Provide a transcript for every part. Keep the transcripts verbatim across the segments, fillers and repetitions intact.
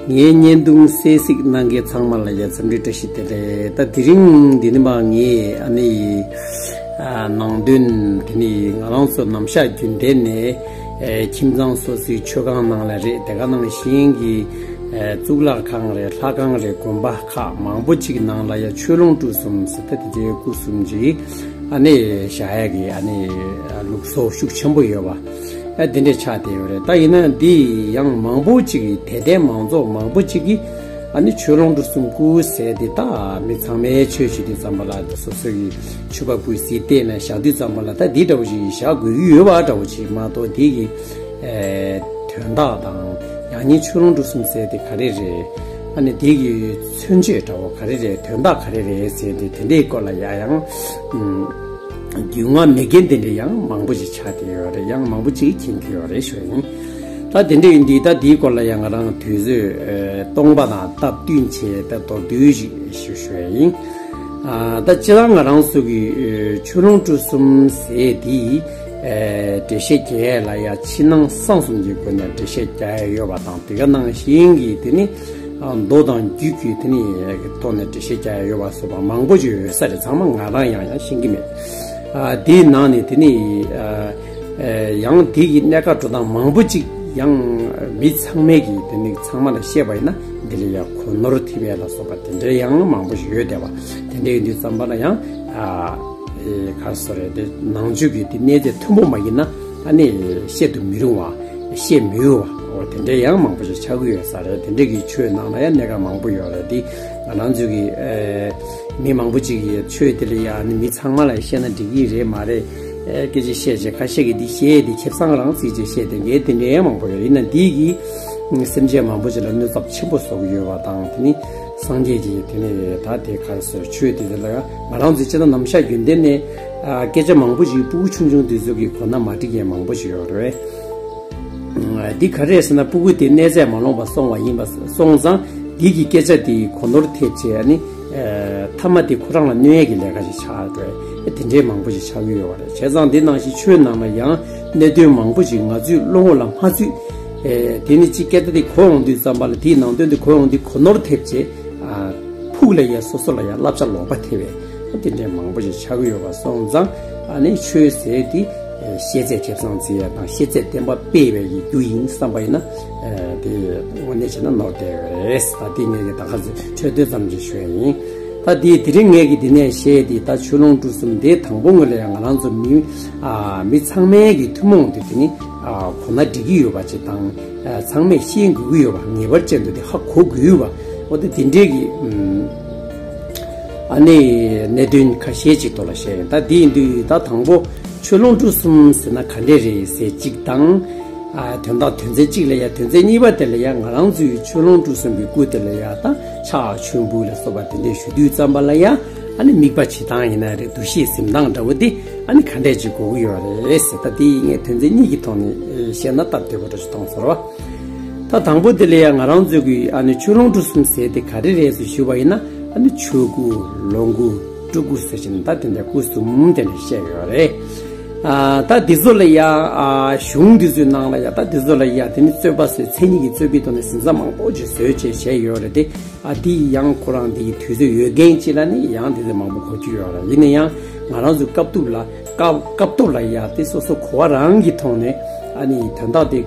ངའི་བརྙན་ཐུང་གསན་གཟིགས་གནང་མཁན་ཚང་མ་ལ་ཡ་འཚམས་འདྲི་བཀྲ་ཤིས་བདེ་ལེགས། ད་དེ་རིང་འདི་ནི་མ་ངས་ཨ་ནི་ཨ་ནང་དོན་དེ་ནི་ང་རང་ཚོ་ནམ་ཞག་རྒྱུན་ལྡན་ནས་ཨེ་ཁྱིམ་ཚང་སོ་སོའི་མཆོད་ཁང་ནང་ལ་རེད། དེ་ག་ནང་བཞིན་གྱི་ཨེ་གཙུག་ལག་ཁང་རེད། ལྷ་ཁང་རེད། དགོན་པ་ཁག་མང་པོ་ཅིག་ནང་ལ་ཡ་ཆོས་ལུང་གྲུ་གསུམ་ཟེར་ད་དེ་འདྲའི་སྐུ་གསུམ་ཅིག་ཨ་ནི་བཞག་ཡ་གི་ཨ་ནི་ལུགས་སྲོལ་ཤུགས་ཆེན་པོ་ཡོད་པ། ཨ་དེ་འདྲས་ཆགས་བསྡད་ཡོད་རེད། ད་ཡིན་ན་འདི་ཡང་མང་པོ་ཅིག་གིས་དད་ལྡན་མང་ཚོགས་མང་པོ་ཅིག་གིས་ཨ་ནི་ཆོས་ལུང་གྲུ་གསུམ་སྐུ་ཟེར་དེ་ད་མི་ཚང་མས་ཆོས་བྱེད་དུས་ཙམ་པ་ལ་སོ་སོ་གི་མཆོད་པ་སྤུས་གཟིགས་བལྟས་ནས་བཞག་དུས་ཙམ་པ་ལ་ད་འདི་འདྲ་བོ་ཞིག་བཞག་དགོས་ཀྱི་ཡོད་པ་འདྲ་བོ་ཞིག་མ་གཏོགས་འདི་གི་ཨེ་དོན་དག་དང་ཡང་སྙིང་ཆོས་ལུང་གྲུ་གསུམ་ཟེར་དེ་ག་རེ་རེད། ཨ་ནི་འདི་གི་མཚོན་བྱེད་འདྲ་བོ་ག་རེ་རེད། དོན་དག་ག་རེ་རེད་ཟེར་དེ་དེ་འདྲའི་སྐོར་ལ་ཡ་ཡང་ཨུམ། རྒྱུས་མངའ་མེད་མཁན་དེ་འདྲ་ཡང་མང་པོ་ཞིག་ཆགས་བསྡད་ཡོད་རེད། ཡང་མང་པོ་ཅིག་མཁྱེན་གྱི་ཡོད་རེད་ཞུ་ཡིན། ད་དེ་འདྲ་ཡིན་དུས་ད་དེའི་སྐོར་ལ་ཡང་ང་རང་དུས་ཚོད་ཨེ་སྟོང་པ་དང་སྟབས་བསྟུན་བྱས་ད་མདོར་བསྡུས་ཤིག་ཞུ་ཞུ་ཡ་ཡིན། ཨ་ད་སྤྱིར་བཏང་ང་རང་ཚོ་གི་ཨེ་ཆོས་ལུང་གྲུ་གསུམ་ཟེར་དེ་ཨེ་འགྲེལ་བཤད་རྒྱག་ཡ་ལ་ཡ་ཕྱི་ནང་གསང་གསུམ་གྱི་སྒོ་ནས་འགྲེལ་བཤད་རྒྱག་ཡ་ཡོད་པ་དང་དེ་ག་ནང་བཞིན་གྱི་དེ་ནི། མདོ་དང་རྒྱུད་ཀྱི་དེ་ནི་ཐོག་ནས་འགྲེལ་བཤད་རྒྱག་ཡ་ཡོད་པ་སོགས་པ་མང་པོ་ཅིག་ཡོད་ས་རེད། ཚང་མ་ང་རང་ཡང་ཡང་ཤེས་ཀྱི་མེད། ཨ་དེའི་ནང་ནས་དེ་ནི་ཨ་ཨ་ཡང་དེ་གི་གནད་འགག་འགྲོ་སྟངས་མང་པོ་ཅིག་ཡང་མི་ཚང་མས་ཀྱི་དེ་ནི་ཚང་མ་ལ་བཤད་པ་ཡིན་ན་འདི་ལ་ཡང་གོ་ནོར་ཐེབས་ཡ་ལ་སོགས་པ་དེ་འདྲའི་ཡང་མང་པོ་ཞིག་ཡོད་བསྡད་པ། དེ་འདྲ་ཡིན་དུས་ཙམ་པ་ལ་ཡང་ཨ་ཨེ་ག་རེ་ཟེར་རེད། དེ་ནང་ཆོས་ཀྱི་དེ་གནས་ཚད་མཐོན་པོ་མ་ཡིན་ན་ཨ་ནི་བཤད་དུ་མི་རུང་བ། བཤད་མི་འོས་པ། འོ་དེ་འདྲའི་ཡང་མང་པོ་ཞིག་ཆགས་ཀྱི་ཡོད་ས་རེད། དེ་འདྲའི་གི་ཆོས་ནང་ལ་ཡང་གནད་འགག་མང་པོ་ཡོད་རེད། དེ་ང་རང་ཚོའི་གི་ཨེ་མི་མང་པོ་ཅིག་གིས་ཆོས་དེ་ལ་ཡང་ནི་མི་ཚང་མ་ལ་བཤད་ན་འགྲིག་གི་རེད་མ་རེད། ཨེ་སྐད་ཆ་བཤད་བྱས་ཁ་ཤས་ཀྱིས་འདི་བཤད་དེ་ཁེ་བཟང་རང་བརྩིས་བྱས་བཤད་དེ་འགའི་དེ་འདྲའི་ཡང་མང་པོ་ཡོད། ཡིན་ན་འདི་གི་སེམས་ཅན་མང་པོ་ཅིག་ལ་གནོད་ཚབས་ཆེན་པོ་བཟོ་གི་ཡོད་པ་དང་དེ་ནི་སངས་རྒྱས་ཀྱི་དེ་ནི་ད་དེ་ག་རེ་ཟེར་ཆོས་དེ་དེ་ལ་ཡང་ང་རང་ཚོའི་སྤྱིར་ན་ནམ་ཞག་རྒྱུན་ལྡན་ནས་ཨ་སྐད་ཆ་མང་པོ་ཞིག་ཕྲུ་གུ་ཆུང་ཆུང་དེ་ཚོ་གིས་གོ་ན་མ་འགྲིག་ཡས་མང་པོ་ཞིག་ཡོད་རེད། འདི་ག་རེ་ཟེར་ན་ཕྲུ་གུ་དེ་གནས་ཚད་མ་ལོངས་པ་སོང་བ་ཡིན་པ་སོང་ཙང་འདི་གི་སྐད་ཆ་དེ་གོ་ནོར་ཐེབས་བྱས་ཨ་ནི་ཨ་མཐའ་མ་དེ་ཁོ་རང་ལ་གནོད་ཡས་ཀྱི་ལས་ཀ་ཞིག་ཆགས་འགྲོ་ཡས་དེ་འདྲའི་མང་པོ་ཞིག་ཆགས་ཀྱི་ཡོད་རེད། བྱས་ཙང་འདི་ནང་བཞིན་ཆོས་ནང་ལ་ཡང་གནད་དོན་མང་པོ་ཞིག་ང་ཚོའི་བློ་ངོ་ལ་མ་ཚུད། ཨེ་དེ་ནི་གཅིག་སྐད་ཆ་དེ་གོ་ཡོང་དུས་ཙམ་པ་ལ་དེའི་ནང་དོན་དེ་གོ་ཡོང་དུས་གོ་ནོར་ཐེབས་བྱས་ཨ་ཕུགས་ལ་ཡ་སོ་སོ་ལ་ཡ་བསླབ་བྱ་ལོག་པ་ཐེབས་པས་དེ་འདྲའི་མང་པོ་ཞིག་ཆགས་ཀྱི་ཡོད་པ་སོང་ཙང་ཨ་ནི་ཆོས་ཟེར་དེ་ཨེ་ཤེས་ཚད་ཁེ་བཟང་བརྩི་ཡ་དང་ཤེས་ཚད་བརྟན་པ་སྤེལ་བའི་ཡི་རྒྱུ་ཡིན་བསམ་པ་ཡིན་ན་ཨེ་དེ་དངོས་གནས་བྱས་ན་ནོར་བསྡད་ཡོད་རེད། ད་དེ་ངས་ཀྱི་ད་ག་ཚོད་འཕྲོས་དོན་ཙམ་ཞིག་ཞུ་ཡ་ཡིན། ད་དེ་དེ་རིང་ངས་ཀྱི་དེ་ནས་བཤད་དེ་ད་ཆོས་ལུང་གྲུ་གསུམ་དེ་དང་པོ་ངོས་ལ་ཡང་ང་རང་ཚོ་མི་ཨ་མི་ཚང་མའི་གི་ཐུན་མོང་དུ་དེ་ནི་ཨ་གོ་ན་འགྲིག་གི་ཡོད་པ་ཅིག་དང་། ཚང་མས་ཤེས་དགོས་ཀྱི་ཡོད་པ་ངེས་པར་ཅན་དུ་དེ་ཧ་གོ་དགོས་ཡོད་པ། འོ་དེ་དེ་འདྲའི་གི་ཨ་ནི་གནད་དོན་ཁ་ཤས་ཅིག་ཐོག་ལ་བཤད་ཡིན། ད་དེ་ཡིན་དུས་ད་དང་པོ་ཆོས་ལུང་གྲུ་གསུམ་ཟེར་ན་ག་འདྲས་རེད་ཟེར་གཅིག་དང་། དོན་དག་དོན་ཚན་གཅིག་ལ་ཡ་དོན་ཚན་གཉིས་པ་དེ་ལ་ཡ་ང་རང་ཚོའི་ཆོས་ལུང་གྲུ་གསུམ་གྱི་སྐུ་དེ་ལ་ཡ་ད་ཕྱག་མཆོད་འབུལ་ལ་སོགས་པ་དེ་འདྲས་ཞུ་དུས་ཙམ་པ་ལ་ཡ་ཨ་ནི་དམིགས་པ་བྱེད་སྟངས་ཡིན་ན་རེད། འདུ་ཤེས་འཛིན་སྟངས་འདྲ་བོ་དེ་ཨ་ནི་ག་འདྲས་ཅིག་དགོས་ཀྱི་ཡོད་རེད་ཟེར། ད་དེ་ངས་དོན་ཚན་གཉིས་ཀྱི་ཐོག་ནས་བཤད་ན་སྟབས་བདེ་པོ་འདྲ་ཞིག་མཐོང་སོང་ར། ད་དང་པོ་དེ་ལ་ཡང་ང་རང་ཚོའི་གི་ཨ་ནི་ཆོས་ལུང་གྲུ་གསུམ་ཟེར་དེ་ག་རེ་རེད་ཟེར་ཞུས་པ་ཡིན་ན་ཨ་ནི་ཆོས་སྐུ་ལོངས་སྐུ་སྤྲུལ་སྐུ་ཟེར་བཞིན་ད་དེ་འདྲ་སྐུ་གསུམ་དེ་འདྲ་བཤད་ཡོད་རེད། ཨ་ད་འདི་ཚོ་ལ་ཡང་ཨ་གཞུང་འདི་ཚོའི་ནང་ལ་ཡང་ད་འདི་ཚོ་ལ་ཡང་དེ་ནི་རྩོད་པ་བཟོས་མཚན་ཉིད་ཀྱི་རྩོད་པའི་ཐོག་ནས་ཟིན་ས་མང་པོ་ཅིག་བཟོས་བྱས་བྱས་ཡོད་རེད་དེ། ཨ་འདི་ཡང་ཁོ་རང་འདི་གི་དུས་ཚོད་ཡོད་མཁན་ཅིག་ལ་ནི་ཡང་འདི་ཚོ་མང་པོ་གོ་རྒྱུ་ཡོད་རེད། ཡིན་ན་ཡང་ང་རང་ཚོའི་སྐབས་ཐོག་ལ་སྐབས་སྐབས་ཐོག་ལ་ཡ་དེ་སོ་སོ་གོ་བ་རང་གི་ཐོག་ནས་ཨ་ནི་དོན་དག་དེ་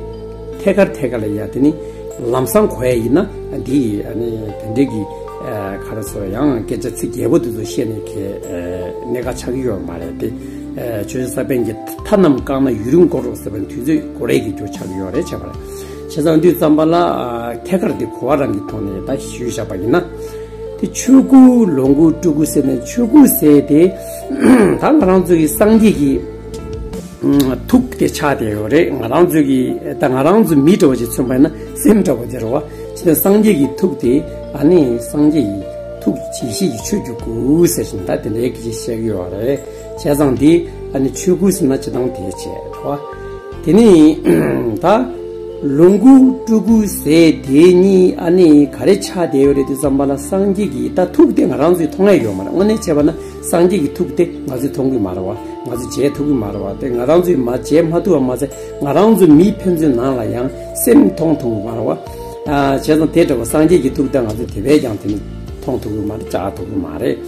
ཐད་ཀར་ཐད་ཀར་ལ་ཡ་དེ་ནི་ལམ་སང་གོ་ཡ་ཡིན་ན་འདི་ཨ་ནི་དེ་འདྲའི་གི་ཨ་ག་རེ་ཟེར་ཡང་སྐད་ཆ་ཚིག་རྒྱས་པོ་དེ་ཚོ་བཤད་ནས་གལ་ཨ་གནད་འགག་ཆགས་ཀྱི་ཡོད་མ་རེད་དེ། ཨ་ཆོས་བྱེད་ས་པཎ་གྱི་མཐའ་རྣམས་བཀག་ན་ཡུན་རིང་འགོར་རོ་ཟེར་བ་ནི་དུས་ཚོད་འགོར་ཡས་ཀྱི་རྒྱུ་ཆགས་ཀྱི་ཡོད་རེད་བྱས་པ་རེད། བྱས་ཙང་དུས་ཙམ་པ་ལ་ཨ་ཐད་ཀར་དེ་གོ་བ་རང་གི་ཐོག་ནས་ད་ཞུས་བཞག་པ་ཡིན་ན། དེ་ཆོས་སྐུ་ལོངས་སྐུ་སྤྲུལ་སྐུ་ཟེར་ནས་ཆོས་སྐུ་ཟེར་དེ་ད་ང་རང་ཚོ་གི་སངས་རྒྱས་ཀྱི་ཨ་ཐུགས་དེ་ཆགས་བསྡད་ཡོད་རེད། ང་རང་ཚོ་གི་ད་ང་རང་ཚོ་མི་འདྲ་བ་ཅིག་མཚོན་པ་ཡིན་ན་སེམས་འདྲ་བོ་དེ་རེད་བ། བྱས་ཙང་སངས་རྒྱས་ཀྱི་ཐུགས་དེ་ཨ་ནི་སངས་རྒྱས་ཀྱི་ཐུགས་ཡེ་ཤེས་ཀྱི་ཆོས་ཀྱི་སྐུ་ཟེར་བཞིན་ད་དེ་འདྲའི་སྐད་ཆ་བཤད་ཀྱི་ཡོད་རེད། བྱས་ཙང་དེ་ཨ་ནི་ཆོས་སྐུ་ཟེར་ན་སྤྱིར་བཏང་དེ་བྱས་རེད་བ། དེ་ནི་ད་ལོངས་སྐུ་སྤྲུལ་སྐུ་ཟེར་དེ་གཉིས་ཨ་ནི་ག་རེ་ཆགས་བསྡད་ཡོད་རེད་དུས་ཙམ་པ་ལ་སངས་རྒྱས་ཀྱི་ད་ཐུགས་དེ་ང་རང་ཚོས་མཐོང་ཡ་ཡོད་མ་རེད། དངོས་གནས་བྱས་པ་ན་སངས་རྒྱས་ཀྱི་ཐུགས་དེ་ང་ཚོས་མཐོང་གི་མ་རེད་བ། ང་ཚོས་མཇལ་ཐུབ་ཀྱི་མ་རེད་བ། དེ་ང་རང་ཚོས་མ་མཇལ་མ་ཐུབ་པ་མ་ཟད་ང་རང་ཚོ་མི་ཕན་ཚུན་ནང་ལ་ཡང་སེམས་མཐོང་ཐུབ་ཀྱི་མ་རེད་བ། ཨ་བྱས་ཙང་དེ་འདྲ་བ་སངས་རྒྱས་ཀྱི་ཐུགས་དེ་ང་ཚོས་དེ་བས་ཀྱང་དེ་ནི་མཐོང་ཐུབ་ཀྱི་མ་རེད། བྱ་ཐུབ་ཀྱི་མ་རེད།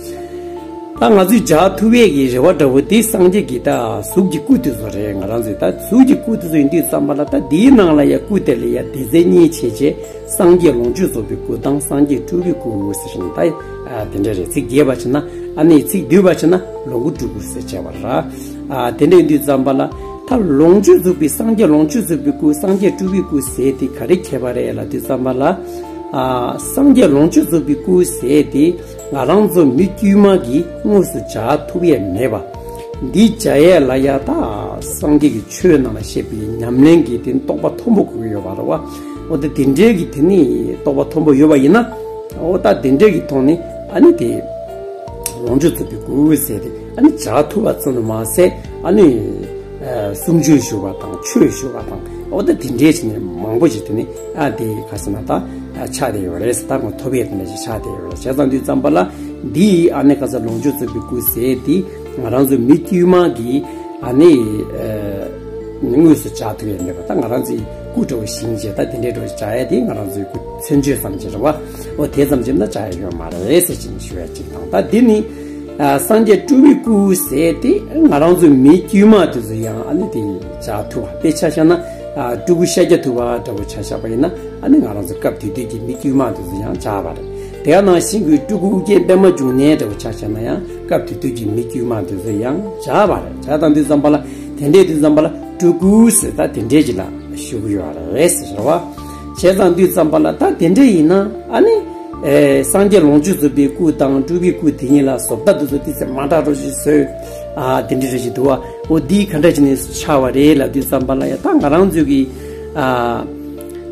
ད་ང་ཚོས་བྱ་ཐུབ་ཡས་ཀྱི་རེ་བ་འདྲ་བོ་དེ་སངས་རྒྱས་ཀྱི་ད་གཟུགས་ཀྱི་སྐུ་དེ་ཚོ་རེད། ང་རང་ཚོས་ད་གཟུགས་ཀྱི་སྐུ་དེ་ཚོ་ཡིན་དུས་ཙམ་པ་ལ་ད་དེའི་ནང་ལ་ཡ་སྐུ་དེ་ལ་ཡ་སྡེ་ཚན་གཉིས་ཕྱེ་བྱས་སངས་རྒྱས་ལོངས་སྤྱོད་རྫོགས་པའི་སྐུ་དང་སངས་རྒྱས་སྤྲུལ་པའི་སྐུ་ཟེར་བཞིན་ད་ཨ་དེ་འདྲ་རེད། ཚིག་རྒྱས་པ་བྱས་ན་ཨ་ནི་ཚིག་བསྡུས་པ་བྱས་ན་ལོངས་སྐུ་སྤྲུལ་སྐུ་ཟེར་བྱས་པ་ར། ཨ་དེ་འདྲ་ཡིན་དུས་ཙམ་པ་ལ་ད་ལོངས་སྤྱོད་རྫོགས་པའི་སངས་རྒྱས་ལོངས་སྤྱོད་རྫོགས་པའི་སྐུ་སངས་རྒྱས་སྤྲུལ་པའི་སྐུ་ཟེར་དེ་ག་རེ་ཁྱད་པར་རེད་ལབ་དུས་ཙམ་པ་ལ། ཨ་སངས་རྒྱས་ལོངས་སྤྱོད་རྫོགས་པའི་སྐུ་ཟེར་དེ་ང་རང་ཚོ་མི་དཀྱུས་མ་གིས་དངོས་སུ་བྱ་ཐུབ་ཡས་མེད་པ། འདི་བྱ་ཡས་ལ་ཡ་ད་སངས་རྒྱས་ཀྱི་ཆོས་ནང་ལ་བཤད་པའི་ཉམས་ལེན་གྱི་དེ་རྟོགས་པ་མཐོན་པོ་དགོས་ཀྱི་ཡོད་པ་རེད་བ། འོ་ད་དེ་འདྲའི་གི་དེ་ནི་རྟོགས་པ་མཐོན་པོ་ཡོད་པ་ཡིན་ན། འོ་ད་དེ་འདྲའི་གི་ཐོག་ནས་ཨ་ནི་དེ་ལོངས་སྤྱོད་རྫོགས་པའི་སྐུ་ཟེར་དེ་ཨ་ནི་བྱ་ཐུབ་པ་ཙམ་དུ་མ་ཟད་ཨ་ནི། ཨ་གསུང་ཆོས་ཞུ་བ་དང་ཆོས་ཞུ་བ་དང་འོ་ད་དེ་འདྲའི་བྱས་ནས་མང་པོ་ཞིག་དེ་ནི་ཨ་དེ་ག་ཟེར་ན་ད་ཨ་ཆགས་བསྡད་ཡོད་རེད་ཟེར། ད་ཁོང་ཐོབ་ཡས་དེ་འདྲ་ཞིག་ཆགས་བསྡད་ཡོད་རེད། བྱས་ཙང་དུས་ཙམ་པ་ལ་འདི་ཨ་ནི་ག་ཟེར་ལོངས་སྤྱོད་རྫོགས་པའི་སྐུ་ཟེར་དེ་ང་རང་ཚོ་མི་དཀྱུས་མ་གིས་ཨ་ནི་ཨ་དངོས་སུ་བྱ་ཐུབ་ཡས་མེད་པ། ད་ང་རང་ཚོའི་སྐུ་འདྲ་བོ་བཞེངས་བྱས་ད་དེ་འདྲའི་འདྲ་བོ་བྱ་ཡས་དེ་ང་རང་ཚོའི་སྐུ་མཚན་བརྗོད་ཙམ་ཅིག་རེད་བ། འོ་དེ་ཙམ་ཅིག་ན་བྱ་ཡས་ཡོད་མ་རེད་ཟེར་ཅིག་ཞུ་ཡས་ཅིག་དང་། ད་འདི་ནི། ཨ་སངས་རྒྱས་སྤྲུལ་པའི་སྐུ་ཟེར་དེ་ང་རང་ཚོ་མི་དཀྱུས་མ་དེ་ཚོ་ཡང་ཨ་ནི་དེ་བྱ་ཐུབ་པ། དཔེ་ཆ་བཞག་ན་ཨ་སྤྲུལ་སྐུ་ཤཱཀྱ་ཐུབ་པ་འདྲ་བོ་ཆ་བཞག་པ་ཡིན་ན་ཨ་ནི་ང་རང་ཚོ་སྐབས་དེ་དུས་ཀྱི་མི་དཀྱུས་མ་དེ་ཚོ་ཡང་བྱ་བ་རེད། དེ་ཡང་ནང་བཞིན་གྱི་སྤྲུལ་སྐུ་ཨུ་རྒྱན་པད་མ་འབྱུང་གནས་འདྲ་བོ་ཆ་བཞག་ན་ཡང་སྐབས་དེ་དུས་ཀྱི་མི་དཀྱུས་མ་དེ་ཚོ་ཡང་བྱ་བ་རེད། བྱ་དང་དུས་ཙམ་པ་ལ་དེ་འདྲའི་དུས་ཙམ་པ་ལ་སྤྲུལ་སྐུ་ཟེར་ད་དེ་འདྲའི་ཅིག་ལ་ཞུ་གི་ཡོད་རེད་ཟེར་བ། བྱས་ཙང་དུས་ཙམ་པ་ལ་ད་དེ་འདྲ་ཡིན་ན་ཨ་ནི། ཨེ་སངས་རྒྱས་ལོངས་སྤྱོད་རྫོགས་པའི་སྐུ་དང་སྤྲུལ་པའི་སྐུ་དེ་གཉིས་ལ་བཟོ་ལྟ་དེ་ཚོ་ཏི་ཙེ་མ་འདྲ་རོ་ཞིག་བཟོས། ཨ་དེ་འདྲ་རེ་ཞིག་འདུག་བ། འོ་འདི་ག་འདྲ་ཞིག་ནས་ཆགས་པ་རེད་ལབ་དུས་ཙམ་པ་ལ་ཡ་ད་ང་རང་ཚོའི་གི་ཨ་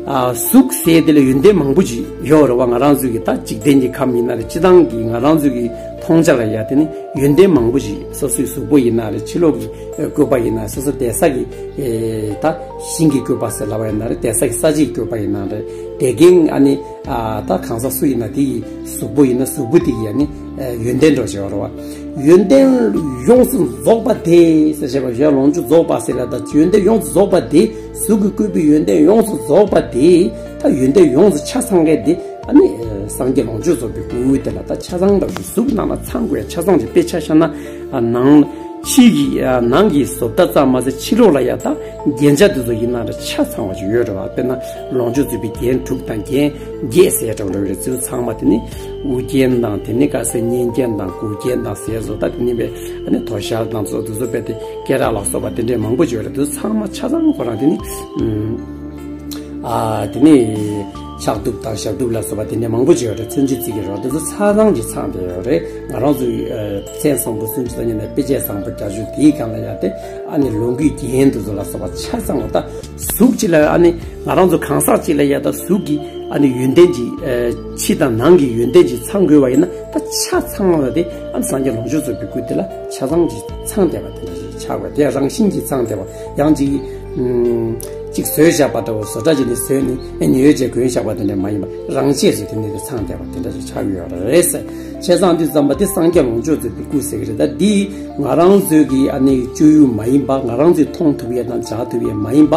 ཨ་གཟུགས་ཟེར་དེ་ལ་ཡོན་ཏན་མང་པོ་ཞིག་ཡོད་རེད་བ། ང་རང་ཚོའི་གི་ད་འཇིག་རྟེན་གྱི་ཁམས་ཡིན་ན་རེད། སྤྱི་བཏང་གི་ང་རང་ཚོའི་གི་མཐོང་བྱ་ལ་ཡ་དེ་ནི་ཡོན་ཏན་མང་པོ་ཞིག་སོ་སོའི་གཟུགས་པོ་ཡིན་ན་རེད། ཕྱི་ལོགས་ཀྱི་བཀོད་པ་ཡིན་ན་སོ་སོ་བསྡད་ས་གི་ཨེ་ད་ཤིང་གི་བཀོད་པ་ཟེར་ལབ་པ་ཡིན་ན་རེད། བསྡད་ས་གི་ས་གཞིའི་བཀོད་པ་ཡིན་ན་རེད། བསྡད་མཁན་ཨ་ནི་ཨ་ད་གང་ཟག་སུ་ཡིན་ན་དེ་ཡི་གཟུགས་པོ་ཡིན་ན་གཟུགས་པོ་དེ་གི་ཨ་ནི་ཨ་ཡོན་ཏན་འདྲ་བོ་ཞིག་ཡོད་རེད་བ། ཡོན་ཏན་ཡོངས་སུ་རྫོགས་པ་དེ་ཟེར་བྱས་པ་གཞན་ལོངས་སྤྱོད་རྫོགས་པ་ཟེར་ལ་ད་ཡོན་ཏན་ཡོངས་སུ་རྫོགས་པ་དེ་གཟུགས་ཀྱི་བཀོད་པའི་ཡོན་ཏན་ཡོངས་སུ་རྫོགས་པ་དེ་ད་ཡོན་ཏན་ཡོངས་སུ་ཆ་ཚང་མཁན་དེ། ཨ་ནི་སངས་རྒྱས་ལོངས་སྤྱོད་རྫོགས་པའི་སྐུ་དེ་ལ་ད་ཆ་ཚང་འདྲ་བོ་ཞིག་གཟུགས་ནང་ལ་ཚང་དགོས་ཡ་ཆ་ཚང་ཅིག་དཔེ་ཆ་བཞག་ན་ཨ་ནང་ཕྱི་གི་ཨ་ནང་གི་བཟོ་ལྟ་ཙམ་མ་ཟད་ཕྱི་ལོགས་ལ་ཡ་ད་རྒྱན་ཆ་དེ་ཚོ་ཡིན་ན་ར་ཆ་ཚང་བ་ཞིག་ཡོད་རེད་བ། དཔེར་ན་ལོངས་སྤྱོད་རྫོགས་པའི་རྒྱན་དྲུག་དང་རྒྱན་བརྒྱད་ཟེར་ཡ་འདྲ་བོ་རེད། ཚུལ་ཚང་མ་དེ་ནི་དབུ་རྒྱན་དང་དེ་ནི་ག་ཟེར་སྙན་རྒྱན་དང་མགུལ་རྒྱན་དང་ཟས་བཟོ་ད་དེ་ནི་བས་ཨ་ནི་དོ་ཤལ་དང་ཚོ་དེ་ཚོ་བས་དེ་སྐེ་རགས་ལ་སོགས་པ་དེ་འདྲས་མང་པོ་ཞིག་ཡོད་རེད། དེ་ཚོ་ཚང་མ་ཆ་ཚང་ཁོ་རང་དེ་ནི་ཨུམ། ཨ་དེ་ནས་ཕྱག་གདུབ་དང་ཞབས་གདུབ་ལ་སོགས་པ་དེ་འདྲ་མང་པོ་ཅིག་ཡོད་རེད། མཚོན་བྱེད་རྩིས་ཀྱི་རོ་དེ་ཚོ་ཆ་ཚང་གི་ཚང་བསྡད་ཡོད་རེད། ང་རང་ཚོའི་ཨ་མཚན་བཟང་པོ་སུམ་ཅུ་རྩ་གཉིས་ནས་དཔེ་བྱད་བཟང་པོ་བརྒྱད་ཅུ་དེའི་སྒང་ལ་ཡ་དེ་ཨ་ནི་ལོངས་སྐུའི་རྒྱན་དེ་ཚོ་ལ་སོགས་པ་ཆ་ཚང་བ། ད་གཟུགས་གཅིག་ལ་ཨ་ནི་ང་རང་ཚོ་གང་ཟག་གཅིག་ལ་ཡ་ད་གཟུགས་ཀྱི་ཨ་ནི་ཡོན་ཏན་གྱི་ཨ་ཕྱི་དང་ནང་གི་ཡོན་ཏན་གྱི་ཚང་དགོས་པ་ཡིན་ན་ད་ཆ་ཚང་བ་དེ་ཨ་ནི་སངས་རྒྱས་ལོངས་སྤྱོད་རྫོགས་པའི་སྐུ་དེ་ལ་ཆ་ཚང་གི་ཚང་བསྡད་པ་དེ་འདྲ་ཞིག་ཆགས་པ་དེ་རང་བཞིན་གྱིས་ཚང་བསྡད་པ་ཡང་ཅིག་ཨུམ། གཅིག་བཟོས་བཞག་པ་འདྲ་བོ་བཟོ་གྲྭ་ཅིག་ནས་བཟོས་ནས་ཨེ་ཉོས་བྱས་གོན་བཞག་པ་དེ་འདྲ་མ་ཡིན་པ་རང་ཆས་སུ་དེ་ནས་དེ་ཚང་བསྡད་པ་དེ་འདྲ་ཞིག་ཆགས་ཡོད་རེད་ཟེར། བྱས་ཙང་དུས་ཙམ་པ་དེ་སངས་རྒྱས་ལོངས་སྤྱོད་རྫོགས་པའི་སྐུ་ཟེར་གི་རེད། ད་འདི་ང་རང་ཚོའི་གི་ཨ་ནི་སྤྱོད་ཡུལ་མ་ཡིན་པ་ང་རང་ཚོས་མཐོང་ཐུབ་ཡས་དང་བྱ་ཐུབ་ཡས་མ་ཡིན་པ་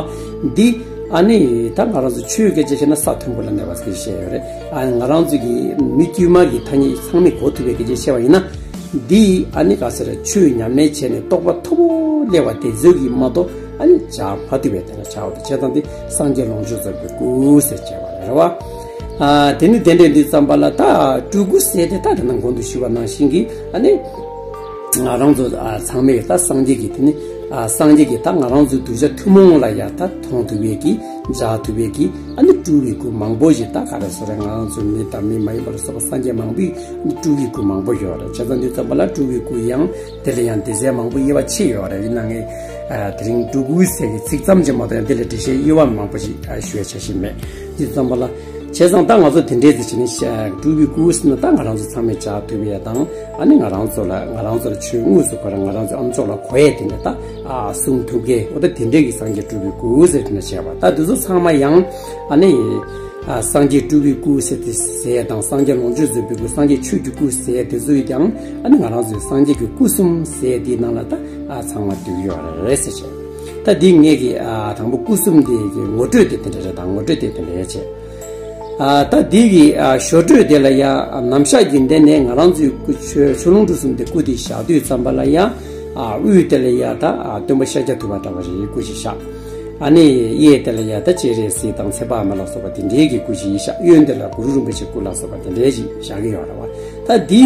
འདི་ཨ་ནི་ད་ང་རང་ཚོ་ཆོས་སྐད་ཆ་བཤད་ན་ས་མཐོན་པོ་ལ་གནས་པ་ཟེར་བཤད་ཡོད་རེད། ཨ་ང་རང་ཚོའི་གི་མི་དཀྱུས་མ་གི་ཐ་སྙད་ཚང་མས་གོ་ཐུབ་ཡས་སྐད་ཆ་བཤད་པ་ཡིན་ན། འདི་ཨ་ནི་ག་ཟེར་ཆོས་ཉམས་ལེན་བྱས་ནས་རྟོགས་པ་མཐོ་པོ་སླེབས་པ་དེ་ཚོ་གིས་མ་གཏོགས་ཨ་ནི་བྱ་མ་ཐུབ་པའི་དེ་ལ་བྱ་བ་དེ་བྱས་ཙང་དེ་སངས་རྒྱས་ལོངས་སྤྱོད་རྫོགས་པའི་སྐུ་ཟེར་བྱས་པ་རེད་བ། ཨ་དེ་ནི་དེ་འདྲས་འདི་ཙམ་པ་ལ་ད་སྤྲུལ་སྐུ་ཟེར་དེ་ད་དེ་ནང་གོང་དུ་ཞུས་པ་ནང་བཞིན་གྱི་ཨ་ནི་ང་རང་ཚོ་ཨ་ཚང་མས་ད་སངས་རྒྱས་ཀྱི་དེ་ནི་ཨ་སངས་རྒྱས་ཀྱི་ད་ང་རང་ཚོའི་གདུལ་བྱ་ཐུན་མོང་ལ་ཡ་ད་མཐོང་ཐུབ་པའི་གི་མཇལ་ཐུབ་པའི་གི་ཨ་ནི་སྤྲུལ་པའི་སྐུ་མང་པོ་ཞིག་ད་ག་རེ་ཟེར་རེད། ང་རང་ཚོའི་མི་དང་མི་མ་ཡིན་པ་ལ་སོགས་པ་སངས་རྒྱས་མང་པོས་ཨ་ནི་སྤྲུལ་པའི་སྐུ་མང་པོ་ཡོད་རེད། བྱས་ཙང་དུས་ཙམ་པ་ལ་སྤྲུལ་པའི་སྐུ་ཡང་དེ་ལ་ཡང་སྡེ་ཚན་མང་པོ་དབྱེ་བ་ཕྱེ་ཡོད་རེད། ཡིན་ན་ངས་ཨ་དེ་རིང་སྤྲུལ་སྐུ་ཟེར་གི་ཚིག་ཙམ་གྱིས་མ་གཏོགས་ཡང་དེ་ལ་འགྲེལ་བཤད་དབྱེ་བ་མང་པོ་ཞིག་ཨ་ཞུ་ཡ་བྱ་བཞིན་མེད། དུས་ཙམ་པ་ལ་བྱས་ཙང་ད་ང་ཚོ་དེ་འདྲའི་ཟེར་བྱས་ནས་ཤ་སྤྲུལ་པའི་སྐུ་ཟེར་ན་ད་ང་རང་ཚོ་ཚང་མས་མཇལ་ཐུབ་ཡ་དང་ཨ་ནི་ང་རང་ཚོ་ལ་ང་རང་ཚོ་ལ་ཆོས་དངོས་སུ་ཁོ་རང་ང་རང་ཚོའི་ཨམ་ཅོག་ལ་གོ་ཡ་དེ་འདྲ་ད་ཨ་གསུང་ཐུབ་གི། འོ་ད་དེ་འདྲའི་གི་སངས་རྒྱས་སྤྲུལ་པའི་སྐུ་ཟེར་དེ་འདྲ་བྱས་པ་ད་དེ་ཚོ་ཚང་མ་ཡང་ཨ་ནི། ཨ་སངས་རྒྱས་སྤྲུལ་པའི་སྐུ་ཟེར་དེ་ཟེར་ཡ་དང་སངས་རྒྱས་ལོངས་སྤྱོད་རྫོགས་པའི་སྐུ་སངས་རྒྱས་ཆོས་ཀྱི་སྐུ་ཟེར་ཡ་དེ་ཚོ་ཡི་ཀྱང་ཨ་ནི་ང་རང་ཚོའི་སངས་རྒྱས་ཀྱི་སྐུ་གསུམ་ཟེར་ཡ་དེའི་ནང་ལ་ད་ཨ་ཚང་མ་འདུས་ཡོད་རེད་ཟེར་བྱས། ད་འདི་ངས་ཀྱི་ཨ་དང་པོ་སྐུ་གསུམ་དེ་གི་ངོ་སྤྲོད་དེ་དེ་འདྲ་རེད། ད་ངོ་སྤྲོད་དེ་དེ་འདྲ་བྱས། ཨ་ད་འདི་གི་ཨ་ཞོ་སྤྲོས་དེ་ལ་ཡ་ནམ་ཞག་རྒྱུན་ལྡན་ནས་ང་རང་ཚོའི་སྐུ་ཆོས་ཆོས་ལོངས་སྤྲུལ་གསུམ་དེ་སྐུ་དེ་བཞག་དུས་ཙམ་པ་ལ་ཡ། ཨ་དབུས་དེ་ལ་ཡ་ད་ཨ་སྟོན་པ་ཤཱཀྱ་ཐུབ་པ་འདྲ་བ་ཞིག་སྐུ་ཞིག་བཞག་ཨ་ནི་གཡས་དེ་ལ་ཡ་ད་སྤྱན་རས་གཟིགས་དང་ཚེ་དཔག་མེད་ལ་སོགས་པ་དེ་འདྲའི་གི་སྐུ་ཞིག་བཞག་གཡོན་དེ་ལ་གུ་རུ་རིན་པོ་ཆེ་སྐུ་ལ་སོགས་པ་དེ་འདྲའི་ཞིག་བཞག་གི་ཡོད་རེད་བ། ད་འདི་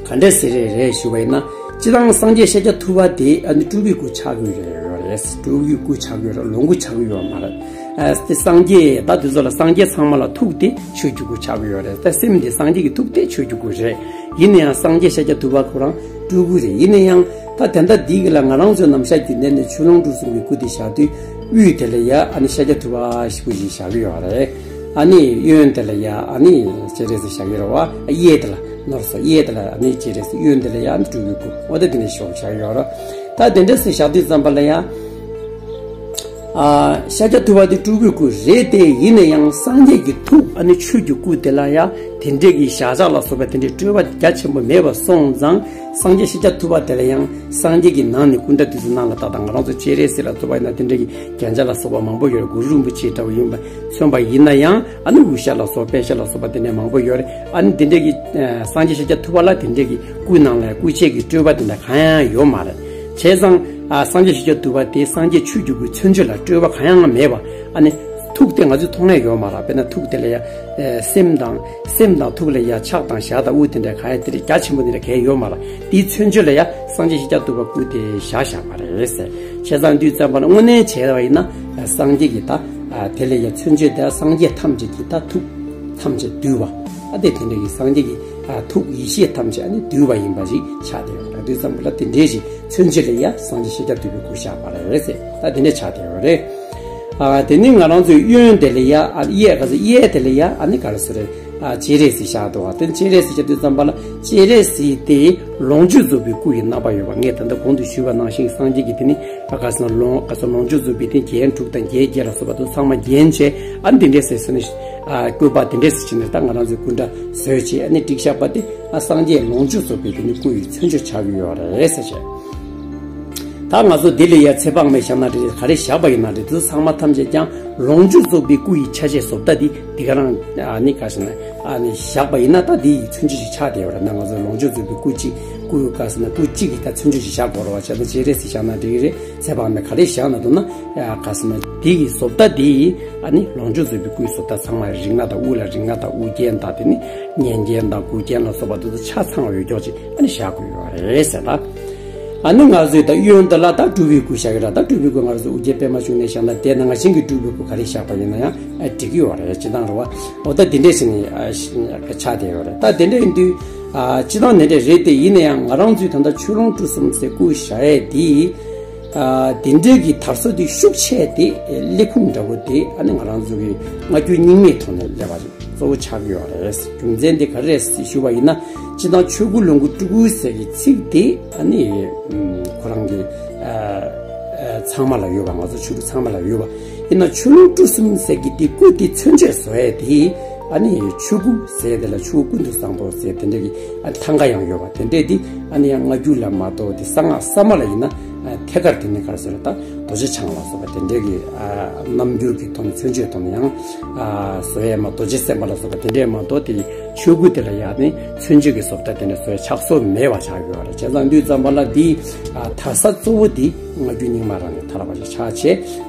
ག་འདྲ་ཟེར་རེད་རེད་ཞུ་བ་ཡིན་ན། སྤྱིར་བཏང་སངས་རྒྱས་ཤཱཀྱ་ཐུབ་པ་དེ་ཨ་ནི་སྤྲུལ་པའི་སྐུ་ཆགས་ཀྱི་ཡོད་རེད། སྤྲུལ་པའི་སྐུ་ཆགས་ཀྱི་ཡོད་རེད། ལོངས་སྐུ་ཆགས་ཀྱི་ཡོད་མ་རེད། ཨ་དེ་སངས་རྒྱས་ད་དེ་ཚོ་ལ་སངས་རྒྱས་ཚང་མ་ལ་ཐུགས་དེ་ཆོས་ཀྱི་སྐུ་ཆགས་ཀྱི་ཡོད་རེད། ད་སེམས་དེ་སངས་རྒྱས་ཀྱི་ཐུགས་དེ་ཆོས་ཀྱི་སྐུ་རེད། ཡིན་ན་ཡང་སངས་རྒྱས་ཤཱཀྱ་ཐུབ་པ་ཁོ་རང་སྤྲུལ་སྐུ་རེད། ཡིན་ན་ཡང་ད་དེ་འདྲ་འདི་གི་ལ་ང་རང་ཚོའི་ནམ་ཞག་རྒྱུན་ལྡན་ནས་ཆོས་ལོངས་སྤྲུལ་གསུམ་གྱི་སྐུ་དེ་བཞག་དུས་དབུས་དེ་ལ་ཡ་ཨ་ནི་ཤཱཀྱ་ཐུབ་པ་སྐུ་ཞིག་བཞག་གི་ཡོད་རེད། ཨ་ནི་གཡོན་དེ་ལ་ཡ་ཨ་ནི་སྤྱན་རས་གཟིགས་བཞག་གི་རེད་བ། གཡས་དེ་ལ་ནོར་སོ་གཡས་དེ་ལ་ཨ་ནི་སྤྱན་རས་གཟིགས། གཡོན་དེ་ལ་ཡ་ཨ་ནི་སྤྲུལ་སྐུའི་སྐུ། འོ་ད་དེ་ནས་ཞོག་བཞག་ཡོད་རེད། ད་དེ་འདྲ་སེ་བཞག་དུས་ཙམ་པ་ལ་ཡ། ཨ་ཤཱཀྱ་ཐུབ་པ་དེ་སྤྲུལ་སྐུའི་སྐུ་རེད་དེ། ཡིན་ན་ཡང་སངས་རྒྱས་ཀྱི་ཐུགས་ཨ་ནི་ཆོས་ཀྱི་སྐུ་དེ་ལ་ཡ་དེ་འདྲའི་གི་བཞག་བཞག་ལ་སོགས་པ་དེ་འདྲའི་སྤྲོས་པ་རྒྱ་ཆེན་པོ་མེད་པ་སོང་ཙང་། སངས་རྒྱས་ཤཱཀྱ་ཐུབ་པ་དེ་ལ་ཡང་སངས་རྒྱས་ཀྱི་ནང་ནས་སྐུ་འདྲ་དེ་ཚོ་ནང་ལ་ད་ལྟ་ང་རང་ཚོ་སྤྱན་རས་གཟིགས་ལ་སོགས་པ་ཡིན་ན་དེ་འདྲའི་གི་རྒྱན་ཆ་ལ་སོགས་པ་མང་པོ་ཡོད་རེད། གུ་རུ་རིན་པོ་ཆེ་འདྲ་བོ་ཡིན་པ་མཚོན་པ་ཡིན་ན་ཡང་། ཨ་ནི་དབུ་ཞྭ་ལ་སོགས་པད་ཞྭ་ལ་སོགས་པ་དེ་འདྲ་མང་པོ་ཡོད་རེད། ཨ་ནི་དེ་འདྲ་གི་ཨ་སངས་རྒྱས་ཤཱཀྱ་ཐུབ་པ་ལ་དེ་འདྲ་གི་སྐུ་ནང་ལ་སྐུ་བྱད་ཀྱི་སྤྲོས་པ་དེ་འདྲ་གང་ཡང་ཡོད་མ་རེད། བྱས་ཙང་ཨ་སངས་རྒྱས་ཤཱཀྱ་ཐུབ་པ་དེ་སངས་རྒྱས་ཆོས་ཀྱི་སྐུའི་མཚོན་བྱེད་ལ་སྤྲོས་པ་གང་ཡང་མེད་པ། ཨ་ནི་ཐུགས་དེ་ང་ཚོས་མཐོང་ཡས་ཡོད་མ་རེད། དཔེར་ན་ཐུགས་དེ་ལ་ཡ་ཨ་སེམས་དང་སེམས་དང་ཐུགས་ལ་ཡ་ཕྱག་དང་ཞྭ་དང་དབུ་དེ་འདྲ་གང་ཡང་དེ་འདྲ་རྒྱ་ཆེན་པོ་དེ་འདྲ་གང་ཡང་ཡོད་མ་རེད། དེའི་མཚོན་བྱེད་ལ་ཡ་སངས་རྒྱས་ཤཱཀྱ་ཐུབ་པ་སྐུ་དེ་བཞག་བཞག་པ་རེད་ཟེར། བྱས་ཙང་དུས་ཙམ་པ་ལ་དངོས་གནས་བྱས་པ་ཡིན་ན་སངས་རྒྱས་ཀྱི་ད་ཨ་དེ་ལ་ཡ་མཚོན་བྱེད་དེ་སངས་རྒྱས་ཐམས་ཅད་ཀྱི་ད་ཐུགས་ཐམས་ཅད་འདུས་པ། ཨ་དེ་དེ་འདྲ་གི་སངས་རྒྱས་ཀྱི་ཨ་ཐུགས་ཡེ་ཤེས་ཐམས་ཅད་ཨ་ནི་འདུས་པ་ཡིན་པ་ཞིག་ཆགས་བསྡད་ཡོད་རེད། དུས་ཙམ་པ་ལ་དེ་འདྲའི་ཞིག་མཚོན་བྱེད་ལ་ཡ་སངས་རྒྱས་ཤཱཀྱ་ཐུབ་པའི་སྐུ་བཞག་པ་རེད་ཟེར། ད་དེ་འདྲ་ཆགས་བསྡད་ཡོད་རེད། ཨ་དེ་ནི་ང་རང་ཚོའི་གཡོན་དེ་ལ་ཡ་ཨ་གཡས་ག་ཚོད་གཡས་དེ་ལ་ཡ་ཨ་ནི་ག་རེ་ཟེར་རེད། ཨ་སྤྱན་རས་གཟིགས་བཞག་འདུག་བ། དེ་སྤྱན་རས་གཟིགས་བཞག་དུས་ཙམ་པ་ལ་སྤྱན་རས་གཟིགས་དེ་ལོངས་སྤྱོད་རྫོགས་པའི་སྐུ་ཡི་རྣམ་པ་ཡོད་པ། ངས་ད་ལྟ་གོང་དུ་ཞུས་པ་ནང་བཞིན་སངས་རྒྱས་ཀྱི་དེ་ནི་ཨ་ག་ཟེར་ན་ལོངས་ག་ཟེར་ལོངས་སྤྱོད་རྫོགས་པའི་དེ་རྒྱན་དྲུག་དང་རྒྱན་བརྒྱད་ལ་སོགས་པ་དེ་ཚང་མ་བརྒྱན་བྱས། ཨ་འདི་འདྲས་ཟེར་ཟེར་ནས་ཨ་བཀོད་པ་དེ་འདྲས་ཟེར་བྱས་ནས་ད་ང་རང་ཚོའི་སྐུ་འདྲ་བཟོས་བྱས་ཨ་ནི་བསྒྲིགས་བཞག་པ་དེ། ཨ་སངས་རྒྱས་ལོངས་སྤྱོད་རྫོགས་པའི་དེ་ནི་སྐུ་ཡི་མཚོན་བྱེད་ཆགས་ཀྱི་ཡོད་རེད་ཟེར་བྱས། ད་ང་ཚོ་འདི་ལ་ཡ་ཚེ་དཔག་མེད་བཞག་ན་འགྲིག་རེད། ག་རེ་བཞག་པ་ཡིན་ན་འགྲིག་དེ་ཚོ་ཚང་མ་ཐམས་ཅད་ཀྱང་ལོངས་སྤྱོད་རྫོགས་པའི་སྐུ་ཡི་ཆ་བྱད་བཟོ་ལྟ་འདི་འདི་ག་རང་ཨ་ནི་ག་ཟེར་ན་ཨ་ནི་བཞག་པ་ཡིན་ན་ད་འདི་ཡི་མཚོན་བྱེད་ཅིག་ཆགས་བསྡད་ཡོད་རེད། ན་ང་ཚོ་ལོངས་སྤྱོད་རྫོགས་པའི་སྐུ་གཅིག་སྐུ་ག་ཟེར་ན་སྐུ་གཅིག་གི་ད་མཚོན་བྱེད་ཅིག་བཞག་དགོས་རེད་བ། བྱས་ན་སྤྱན་རས་གཟིགས་བཞག་ན་འགྲིག་རེད། ཚེ་དཔག་མེད་ག་རེ་བཞག་ན་འདུག་ན་ག་ཟེར་ན་འདི་ཡི་བཟོ་ལྟ་འདི་ཡི་ཨ་ནི་ལོངས་སྤྱོད་རྫོགས་པའི་སྐུའི་བཟོ་ལྟ་ཚང་མ་རིགས་ལྔ་དང་དབུ་ལ་རིགས་ལྔ་དང་དབུ་རྒྱན་དང་དེ་ནི་སྙན་རྒྱན་དང་མགུལ་རྒྱན་ལ་སོགས་པ་དེ་ཚོ་ཆ་ཚང་བའི་ཀྱོག་ཅིག་ཨ་ནི་བཞག་དགོས་ཡོད་རེད་ཟེར་ད། ཨ་ནི་ང་ཚོས་ད་གཡོན་དེ་ལ་ད་སྤྲུལ་པའི་སྐུ་བཞག་ཡོད་ར། ད་སྤྲུལ་པའི་སྐུ་ང་ཚོ་ཨོ་རྒྱན་པད་མ་འབྱུང་གནས་བཞག་ན་དེ་ནང་བཞིན་གྱི་སྤྲུལ་པའི་སྐུ་ག་རེ་བཞག་པ་ཡིན་ན་ཡང་ཨ་འགྲིག་གི་ཡོད་རེད། སྤྱིར་བཏང་རེད་བ། འོ་ད་དེ་འདྲས་ཞིག་ནི་ཨ་ཤ་ཆགས་བསྡད་ཡོད་རེད། ད་དེ་འདྲས་ཡིན་དུས་ཨ་སྤྱིར་བཏང་དེ་འདྲས་རེད་དེ། ཡིན་ན་ཡང་ང་རང་ཚོས་ད་ལྟ་ཆོས་ལོངས་སྤྲུལ་གསུམ་ཟེར་སྐུ་བཞག་ཡས་དེ་ཨ་དེ་འདྲས་ཀྱི་དར་སྲོལ་དེ་ཤུགས་ཆེ་དེ་ལས་ཁུངས་འདྲ་བོ་དེ་ཨ་ནི་ང་རང་ཚོ་གི་སྔ་འགྱུར་རྙིང་མའི་ཐོག་ནས་སླེབས་པ་རེད། གཙོ་བོ་ཆགས་ཀྱི་ཡོད་རེད། རྒྱུ་མཚན་དེ་ག་རེ་རེད་ཞུ་བ་ཡིན་ན། སྤྱིར་བཏང་ཆོས་སྐུ་ལོངས་སྐུ་སྤྲུལ་སྐུ་ཟེར་གྱི་ཚིག་དེ་ཨ་ནི་ཁོ་རང་གི་ཨ་ཨ་ཚང་མ་ལ་ཡོད་པ། ང་ཚོ་ཆོས་སྐུ་ཚང་མ་ལ་ཡོད་པ། ཡིན་ན་ཆོས་ལོངས་སྤྲུལ་གསུམ་ཟེར་གྱི་དེ་སྐུ་དེ་མཚོན་བྱེད་བཟོ་ཡས་དེ་ཨ་ནི་ཆོས་སྐུ་ཟེར་དེ་ལ་ཆོས་སྐུ་ཀུན་ཏུ་བཟང་པོ་ཟེར་དེ་འདྲ་གི་ཨ་ཐང་ག་ཡང་ཡོད་པ། དེ་འདྲས་དེ་ཨ་ནི་ཡང་སྔ་འགྱུར་ལ་མ་གཏོགས་དེ་གསང་སྔགས་གསར་མ་ལ་ཡིན་ན། ཐད་ཀར་དེ་ནི་ག་རེ་ཟེར་ན་ད་རྡོ་རྗེ་འཆང་ལ་སོགས་པ་དེ་འདྲའི་གི་ཨ་རྣམ་འགྱུར་གྱི་ཐོག་ནས་མཚོན་བྱེད་ཐོག་ནས་ཡང་ཨ་བཟོ་ཡས་མ་རྡོ་རྗེ་སེམས་དཔའ་ལ་སོགས་པ་དེ་འདྲས་མ་གཏོགས་དེ་ཆོས་སྐུ་དེ་ལ་ཡང་ནི་མཚོན་བྱེད་ཀྱི་བཟོ་ལྟ་དེ་འདྲས་བཟོ་ཡས་ཆགས་སོ་མེད་པ་ཆགས་ཡོད་རེད། བྱས་ཙང་དུས་ཙམ་པ་ལ་འདི་ཨ་དར་ས་གཙོ་བོ་འདི་སྔ་འགྱུར་རྙིང་མ་རང་ནས་དར་བ་ཞིག་ཆགས་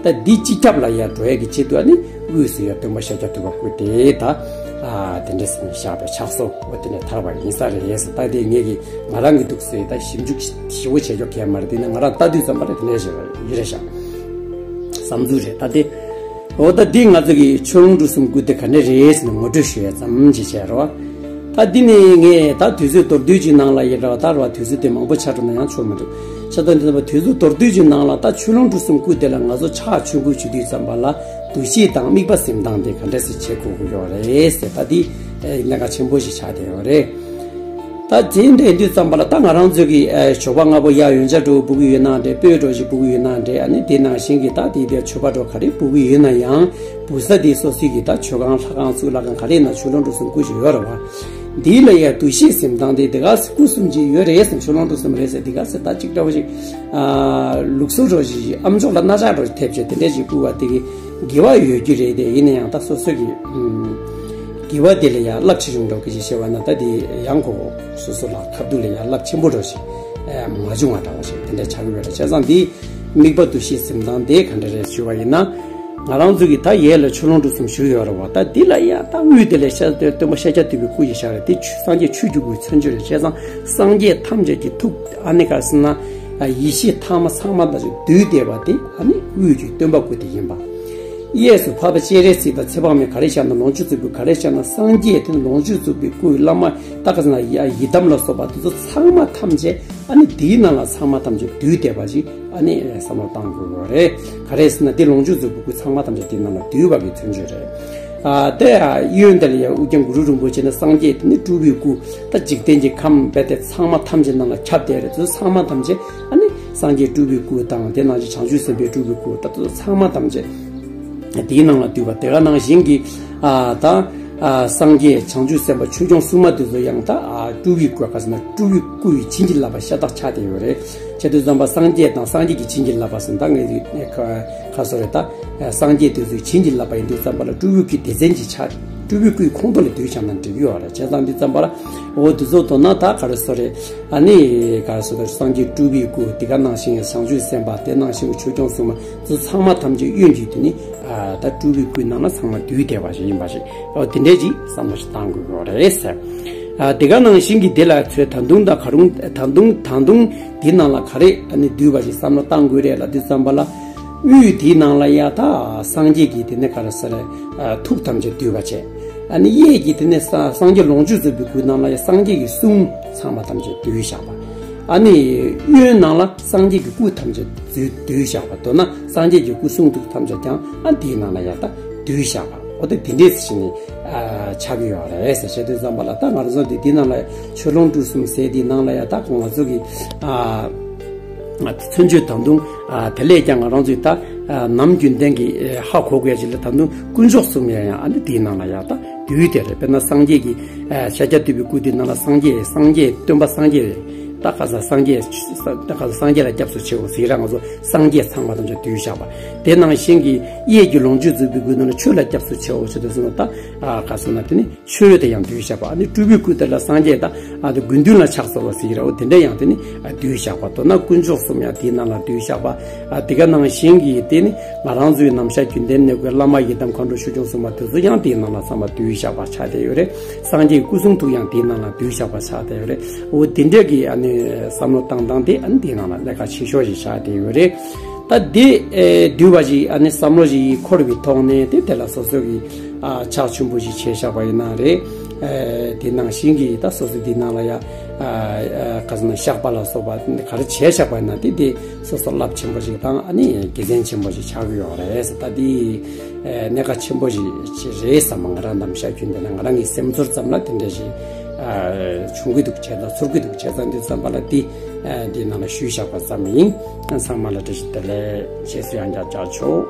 བྱས། ད་འདི་སྤྱི་ཁྱབ་ལ་ཡང་འགྲོ་ཡས་ཀྱི་ཆེད་དུ་ཨ་ནི་དབུས་སུ་ཡང་སྟོན་པ་ཤཱཀྱ་ཐུབ་པ་སྐུ་དེ་ད་ཨ་དེ་འདྲས་ཟེར་ནས་བཞག་པའི་ཕྱག་སྲོལ་འོ་དེ་ནས་དར་བ་ཡིན་ས་རེད་ཟེར། ད་དེ་ངེད་ཀྱི་ང་རང་གི་འདུག་སེ་ད་ཞིབ་འཇུག་ཞིབ་པོ་བྱས་ཆོག་གས་མ་རེད། དེ་ནི་ང་རང་ལྟ་དུས་ཙམ་པ་རེད། དེ་འདྲ་ཞིག་ཡོད་རེད་ཤག་བསམ་ཚུལ་རེད། ད་དེ་འོ་ད་འདི་ང་ཚོ་གི་ཆོས་ལོངས་སྤྲུལ་གསུམ་སྐུ་དེ་ག་འདྲ་རེད་ཟེར་ནས་ངོ་སྤྲོད་ཞུ་ཡ་ཙམ་ཅིག་བྱས་རོགས། ད་འདི་ནི་ངས་ད་དུས་ཚོད་མདོར་བསྡུས་ཀྱི་ནང་ལ་ཡིན་ར་བ་ད་ར་བ་དུས་ཚོད་དེ་མང་པོ་ཆགས་འགྲོ་ན་ཡང་ཆོག་མི་འདུག་ཆ་ད་འདི་ནི་དུས་ཚོད་མདོར་བསྡུས་ཀྱི་ནང་ལ་ད་ཆོས་ལོངས་སྤྲུལ་གསུམ་སྐུ་དེ་ལ་ང་ཚོ་ཕྱག་མཆོད་འབུལ་ཞུ་དུས་ཙམ་པ་ལ་འདུ་ཤེས་དང་དམིགས་པ་སེམས་སྟངས་དེ་ག་འདྲ་ཞིག་བྱེད་དགོས་ཀྱི་ཡོད་རེད་ཟེར། ད་འདི་གནད་འགག་ཆེན་པོ་ཞིག་ཆགས་བསྡད་ཡོད་རེད། ད་དེ་འདྲ་ཡིན་དུས་ཙམ་པ་ལ་ད་ང་རང་ཚོ་གི་ཨ་ཞོགས་པ་སྔ་པོ་ཡར་ཡོན་ཆབ་འགྲོ་འབུལ་གི་ཡོད་ན་འདྲ། སྤོས་འགྲོ་ཞིག་འབུལ་གི་ཡོད་ན་འདྲ། ཨ་ནི་དེ་ནང་བཞིན་གི་ད་དེ་དེ་མཆོད་པ་འགྲོ་ག་རེ་འབུལ་གི་ཡོད་ན་ཡང་འབུལ་ས་དེ་སོ་སོའི་གི་ད་མཆོད་ཁང་ལྷ་ཁང་གཙུག་ལག་ཁང་ག་རེ་ཡིན་ན་ཆོས་ལོངས་སྤྲུལ་གསུམ་སྐུ་ཞིག་ཡོད་རེད་བ། འདི་ལ་ཡང་འདུ་ཤེས་སེམས་སྡང་དེ་དེ་ག་སྐུ་གསུམ་ཅིག་ཡོད་རེད་ཟེར། ཆོས་ལོངས་སྤྲུལ་གསུམ་རེད་ཟེར། དེ་ག་ཟེར་ད་ཅིག་འདྲ་བོ་ཞིག་ཨ་ལུགས་སྲོལ་རོ་ཞིག་ཨམ་ཅོག་ལ་རྣ་ཅག་རོ་ཐེབས་བྱས་དེ་འདྲ་ཞིག་བསྐུར་བ་དེ་གི་དགེ་བ་ཡོད་རྒྱུ་རེད་དེ། ཡིན་ན་ཡང་ད་སོ་སོ་གི་ཨུམ་དགེ་བ་དེ་ལ་ཡང་རླབས་ཆེ་ཆུང་འདྲ་བོ་གི་ཞིག་བྱས་པ་ན་ད་དེ་ཡང་ཁོ་སོ་སོ་ལ་ཁ་ཐུག་ལ་ཡང་རླབས་ཆེན་པོ་འདྲ་ཞིག་ཨ་མ་བྱུང་བ་འདྲ་བོ་ཞིག་དེ་འདྲ་ཆགས་ཀྱི་ཡོད་རེད། བྱས་ཙང་འདི་དམིགས་པ་འདུ་ཤེས་སེམས་སྡང་དེ་ག་འདྲ་རེད་ཞུ་བ་ཡིན་ན། ང་རང་ཚོ་གི་ད་ཡས་ལ་ཆོས་ལོངས་སྤྲུལ་གསུམ་བཞུགས་ཡོད་རེད་བ། ད་འདི་ལ་ཡ་ད་དབུས་དེ་ལ་ཤ་སྟོན་སྟོན་པ་ཤཱཀྱ་ཐུབ་པའི་སྐུ་ཞིག་བཞག་རེད། དེ་ཆོས་སངས་རྒྱས་ཆོས་ཀྱི་སྐུའི་མཚོན་བརྗོད་རེད། བྱས་ཙང་སངས་རྒྱས་ཐམས་ཅད་ཀྱི་ཐུགས་ཨ་ནི་ག་རེ་ཟེར་ན་ཡེ་ཤེས་ཐ་མ་ཚང་མ་དང་བཅས་འདུས་བསྡད་པ་དེ་ཨ་ནི་དབུས་ཀྱི་སྟོན་པ་སྐུ་དེ་ཡིན་པ། གཡས་སུ་འཕགས་པ་སྤྱན་རས་གཟིགས་དང་ཚེ་དཔག་མེད་ག་རེ་བཞག་ན་ལོངས་སྤྱོད་རྫོགས་པའི་སྐུ་ག་རེ་བཞག་ན་སངས་རྒྱས་དེ་ནི་ལོངས་སྤྱོད་རྫོགས་པའི་སྐུ་བླ་མ་ད་ག་རེ་ཟེར་ན་ཡི་དམ་ལ་སོགས་པ་དེ་ཚོ་ཚང་མ་ཐམས་ཅད་ཨ་ནི་དེའི་ནང་ལ་ཚང་མ་ཐམས་ཅད་འདུས་བསྡད་པ་ཞིག་ཨ་ནི་བསམ་བློ་བཏང་དགོས་པ་རེད། ག་རེ་ཟེར་ན་དེ་ལོངས་སྤྱོད་རྫོགས་པའི་སྐུ་ཚང་མ་ཐམས་ཅད་དེའི་ནང་ལ་འདུས་པ་གི་མཚོན་བརྗོད་རེད། ཨ་དེ་ཡང་གཡོན་དེ་ལ་ཡང་ཨོ་རྒྱན་གུ་རུ་རིན་པོ་ཆེ་ནི་སངས་རྒྱས་དེ་ནི་སྤྲུལ་པའི་སྐུ་ད་འཇིག་རྟེན་གྱི་ཁམས་རྦད་དེ་ཚང་མ་ཐམས་ཅད་ནང་ལ་ཁྱབ་བསྡད་རེད། དེ་ཚོ་ཚང་མ་ཐམས་ཅད་ཨ་ནི་སངས་རྒྱས་སྤྲུལ་པའི་སྐུ་དང་དེ་ནང་བཞིན་བྱང་ཆུབ་སེམས་དཔའི་སྤྲུལ་པའི་སྐུ་ད་དེ་ཚོ་ཚང་མ་ཐམས་ཅད་དེའི་ནང་ལ་འདུས་པ། དེ་ག་ནང་བཞིན་གྱི་ཨ་ད་ཨ་སངས་རྒྱས་བྱང་ཆུབ་སེམས་དཔའ་ཆོས་སྐྱོང་སྲུང་མ་དེ་ཚོ་ཡང་ད་ཨ་སྤྲུལ་པའི་སྐུ་ག་ཟེར་ན་སྤྲུལ་པའི་སྐུ་ཡི་བྱིན་གྱིས་བརླབས་པ་ཤ་སྟག་ཆགས་བསྡད་ཡོད་རེད། བྱས་དུས་ཙམ་པ་སངས་རྒྱས་དང་སངས་རྒྱས་ཀྱི་བྱིན་གྱིས་བརླབས་པ་ཟེར་ན་ད་ངས་ཁ་ཁ་སོ་རེད། ད་སངས་རྒྱས་དེ་ཚོའི་བྱིན་གྱིས་བརླབས་པ་ཡིན་དུས་ཙམ་པ་ལ་སྤྲུལ་པའི་སྐུའི་སྡེ་ཚན་གྱི་ཆ་སྤྲུལ་པའི་སྐུའི་ཁོངས་གཏོགས་ལ་འདུས་བཞག་ན་འགྲིག་གི་ཡོད་རེད། བྱས་ཙང་དུས་ཙམ་པ་ལ་འོ་དེ་ཚོ་མདོར་ན་ད་ག་རེ་སོ་རེད། ཨ་ནི་ག་རེ་སོ་རེད། སངས་རྒྱས་སྤྲུལ་པའི་སྐུ་དེ་ག་ནང་བཞིན་བྱང་ཆུབ་སེམས་དཔའ་དེ་ནང་བཞིན་ཆོས་སྐྱོང་སྲུང་མ་ཚོ་ཚང་མ་ཐམས་ཅད་གཡོན་གྱི་དེ་ནི་ཨ་ད་སྤྲུལ་པའི་སྐུའི་ནང་ལ་ཚང་མ་འདུས་བསྡད་པ་ཞིག་ཡིན་པ་ཞིག་འོ་དེ་འདྲས་ཅིག་བསམ་བློ་ཞིག་བཏང་དགོས་ཀྱི་རེད་ཟེར། ཨ་དེ་ག་ནང་བཞིན་གྱི་དེ་ལ་ཚོས་ད་དུང་ད་ག་རུང་ད་དུང་ད་དུང་འདི་ནང་ལ་ག་རེ་ཨ་ནི་འདུས་པ་ཞིག་བསམ་བློ་བཏང་དགོས་རེད་ལབ་དུས་ཙམ་པ་ལ། དབུས་དེའི་ནང་ལ་ཡ་ད་སངས་རྒྱས་ཀྱི་དེ་ནི་ག་རེ་ཟེར་ཨ་ཐུགས་ཐམས་ཅད་འདུས་པ་བྱས། ཨ་ནི་གཡས་ཀྱི་དེ་ནི་ས་སངས་རྒྱས་ལོངས་སྤྱོད་རྫོགས་པའི་སྐུའི་ནང་ལ་ཡ་སངས་རྒྱས་ཀྱི་གསུང་ཚང་མ་ཐམས་ཅད་འདུས་བཞག་པ། ཨ་ནི་གཡོན་ནང་ལ་སངས་རྒྱས་ཀྱི་སྐུ་ཐམས་ཅད་འདུས་འདུས་བཞག་པ། མདོར་ན་སངས་རྒྱས་ཀྱི་སྐུ་གསུང་ཐུགས་ཐམས་ཅད་ཀྱང་ཨ་དེའི་ནང་ལ་ཡ་ད་འདུས་བཞག་པ། འོ་དེ་དེ་འདྲས་ཞིག་ནི་ཨ་ཆགས་ཀྱི་ཡོད་རེད་ཟེར་བཤད་དུས་ཙམ་པ་ལ་ད་ང་རང་ཚོ་འདི་འདི་ནང་ལ་ཆོས་ལོངས་སྤྲུལ་གསུམ་ཟེར་འདི་ནང་ལ་ཡ་ད་ང་ཚོ་གི་ཨ། མཚོན་བརྗོད་ད་དུང་དེ་ལས་ཀྱང་ང་རང་ཚོས་ད་ནམ་རྒྱུན་ལྡན་གྱི་ཧ་གོ་དགོས་ཡ་ཅིག་ལ་ད་དུང་དཀོན་མཆོག་གསུམ་ཡང་ཡང་ཨ་ནི་དེའི་ནང་ལ་ཡང་ད་འདུས་དེ་རེད། དཔེར་ན་སངས་རྒྱས་ཀྱི་ཤཱཀྱ་ཐུབ་པའི་སྐུ་དེའི་ནང་ལ་སངས་རྒྱས་སངས་རྒྱས་སྟོན་པ་སངས་རྒྱས་ད་ག་ས་སངས་རྒྱས་ད་ག་ས་སངས་རྒྱས་ལ་སྐྱབས་སུ་མཆིའོ་ཟེར་ར་ང་ཚོ་སངས་རྒྱས་ཚང་མ་ཐམས་ཅད་འདུས་བཞག་པ། དེ་ནང་བཞིན་གྱི་གཡས་ཀྱི་ལོངས་སྤྱོད་རྫོགས་པའི་སྐུའི་ནང་ལ་ཆོས་ལ་སྐྱབས་སུ་མཆིའོ་ཟེར་དུས་ཙམ་ད་ག་ས་ན་དེ་ནི། ཆོས་དེ་ཡང་འདུས་བཞག་པ། ཨ་ནི་སྤྲུལ་པའི་སྐུ་དེ་ལ་སངས་རྒྱས་དང་ཨ་ནི་དགེ་འདུན་ལ་ཕྱག་འཚལ་བ་ཟེར་གྱི་རེད། འོ་དེ་འདྲ་ཡང་དེ་ནི་ཨ་འདུས་བཞག་པ། མདོར་ན་དཀོན་མཆོག་གསུམ་ཡང་དེའི་ནང་ལ་འདུས་བཞག་པ། ཨ་དེ་ག་ནང་བཞིན་གྱི་དེ་ནི་ང་རང་ཚོའི་ནམ་ཞག་རྒྱུན་ལྡན་གནས་དགོས་བླ་མ་ཡི་དམ་མཁའ་འགྲོ་ཆོས་སྐྱོང་སྲུང་མ་དེ་ཚོ་ཡང་དེའི་ནང་ལ་ཚང་མ་འདུས་བཞག་པ་ཆགས་བསྡད་ཡོད་རེད། སངས་རྒྱས་སྐུ་གསུང་ཐུགས་ཡང་དེའི་ནང་ལ་འདུས་བཞག་པ་ཆགས་བསྡད་ཡོད་རེད། འོ་དེ་འདྲ་གི་ཨ་ནི་བསམ་བློ་བཏང་སྟངས་དེ་ཨ་ནི་དེའི་ནང་ལ་གནད་འགག་ཆེ་ཤོས་ཤིག་ཆགས་བསྡད་ཡོད་རེད། ད་འདི་ཨེ་འདུས་པ་ཞིག་ཨ་ནི་བསམ་བློ་ཞིག་འཁོར་བའི་ཐོག་ནས་དེ་དེ་ལ་སོ་སོ་གི་ཨ་ཕྱག་ཆེན་པོ་ཞིག་བྱས་བཞག་པ་ཡིན་ན་རེད། ཨེ་དེ་ནང་བཞིན་གྱི་ད་སོ་སོ་འདི་ནང་ལ་ཡ་ཨ་ཨ་ག་ཟེར་ན་བཤགས་པ་ལ་སོགས་པ་ག་རེ་བྱས་བཞག་པ་ཡིན་ན་དེ་དེ་སོ་སོ་རླབས་ཆེན་པོ་ཞིག་དང་ཨ་ནི་དགེ་མཚན་ཆེན་པོ་ཞིག་ཆགས་ཀྱི་ཡོད་རེད་ཟེར། ད་འདི་ཨེ་གནད་འགག་ཆེན་པོ་ཞིག་ཅིག་རེད་བསམ། ང་རང་ནམ་ཞག་རྒྱུན་དུ་ནས་ང་རང་གི་སེམས་ཚོར་ཙམ་ལ་དེ་འདྲ་ཞིག་ཨ་བྱུང་གི་འདུག་བྱས་ཙང་ཚོར་གི་འདུག་བྱས་ཙང་འདི་བསམ་པ་ལ་འདི་ཨ་འདི་ནང་ལ་ཞུས་བཞག་པ་ཙམ་ཡིན། ཚང་མ་ལ་བཀྲ་ཤིས་བདེ་ལེགས། རྗེས་སུ་ཡང་བསྐྱར་བཅར་ཆོག།